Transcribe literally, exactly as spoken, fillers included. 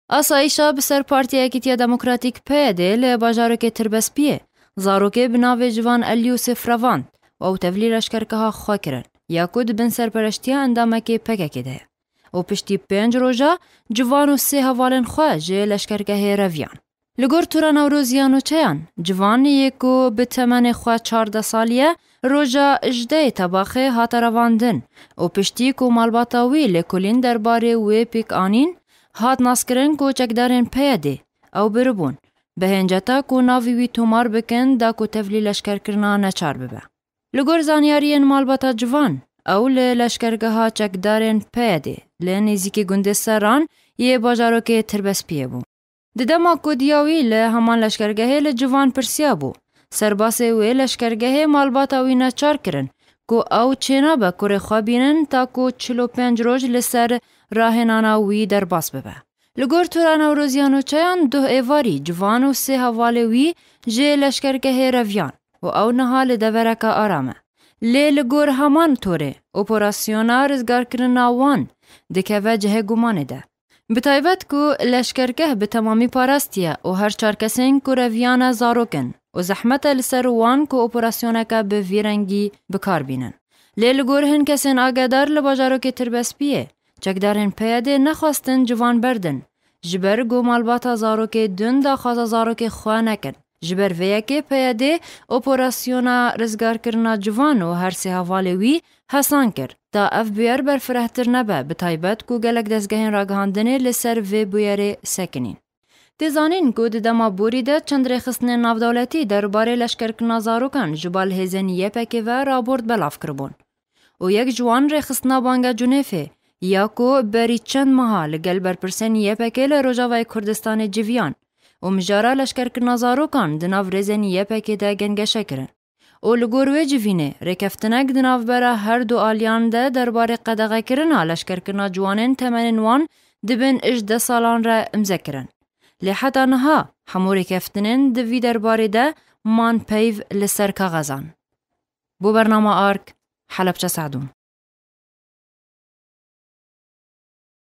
Asayîşa bi ser Partiya Yekîtiya Demokratîk P Y D li bajarokê Tirbespiyê, zarokê bi navê Civan El Yûsif revand û ew tevlî leşkergeha xwe kirin, ya ku di bin serpereştiya endamekê P K K de ye. Û piştî pênc roja, Civan û sê hevalên xwe ji leşkergehê reviyan. Li gor Tura Newroziya Nûçeyan, Civan yê ku bi temenê xwe çardeh salî ye, roja ji deh Tebaxê hate revandin û piştî ku malbata wî lêkolîn derbarê wê pêk anîn, hat naskirin ku çekdarên P Y D ew biribûn, bi hênceta ku navê wî tomar bikin da ku tevlî leşkerkirina neçar bibe. Li gor zanyariyên malbata Civan, ew li leşkergeha çekdarên P Y D li nêzîkî gundê Serran yê bajarokê Tirbespiyê bû. Di dema ku diya wî li heman leşkergehê li Civan pirsiyabû, serbasê wê leşkergehê malbata wî neçar kirin ku ew çênabe kurê xwe bînin ta ku çil û pênc roj li ser rahênana wî derbas bibe. Li gor Tura Newroziya Nûçeyan, duh êvarî Civan û sê hevalê wî ji leşkergehê reviyan û ew niha li devereke aram e. Lê li gor heman torê, operasyona rizgarkirina wan dikeve cihê gumanê de. Bi taybet ku leşkergeh bi temamî parastiye û her çar kesên ku reviyane zarok in û zehmet e li ser wan ku operasyoneke bi vî rengî bi kar bînin. Lê li gor hin kesên agedar li bajarokê Tirbespiyê, çekdarên P Y D nexwestin Civan berdin, ji ber ku malbata zarokê din daxwaza zarokê xwe nekin. Ji ber vê yekê P Y D operasyona rizgarkirina Civan û her sê hevalê wî hesan kir, da ev bûyer berfirehtir nebe, bi taybet ku gelek dezgehên ragihandinê li ser vê bûyerê sekinîn. Tê zanîn ku di dema borî de çend rêxistinên navdewletî derbarê leşkerkirina zarokan ji bal hêzên Y P G ve raport belav kiribûn. Û yek ji wan rêxistina Banga Cunêfê ya ku berî çend meha li gel berpirsên Y P G li Rojavayê Kurdistanê civiyan û mijara leşkerkirina zarokan di nav rêzên Y P G de gengeşe kirin. Û li gor wê civînê, rêkeftinek di navbera her du aliyan de derbarê qedexekirina leşkerkirina ciwanên temenên wan di bin ji deh salan re imze kirin. Lê heta niha hemû rêkeftinên di vî derbarê de man peyv li ser kaxezan. Bo bernama Ark, Helebçe Sadûn.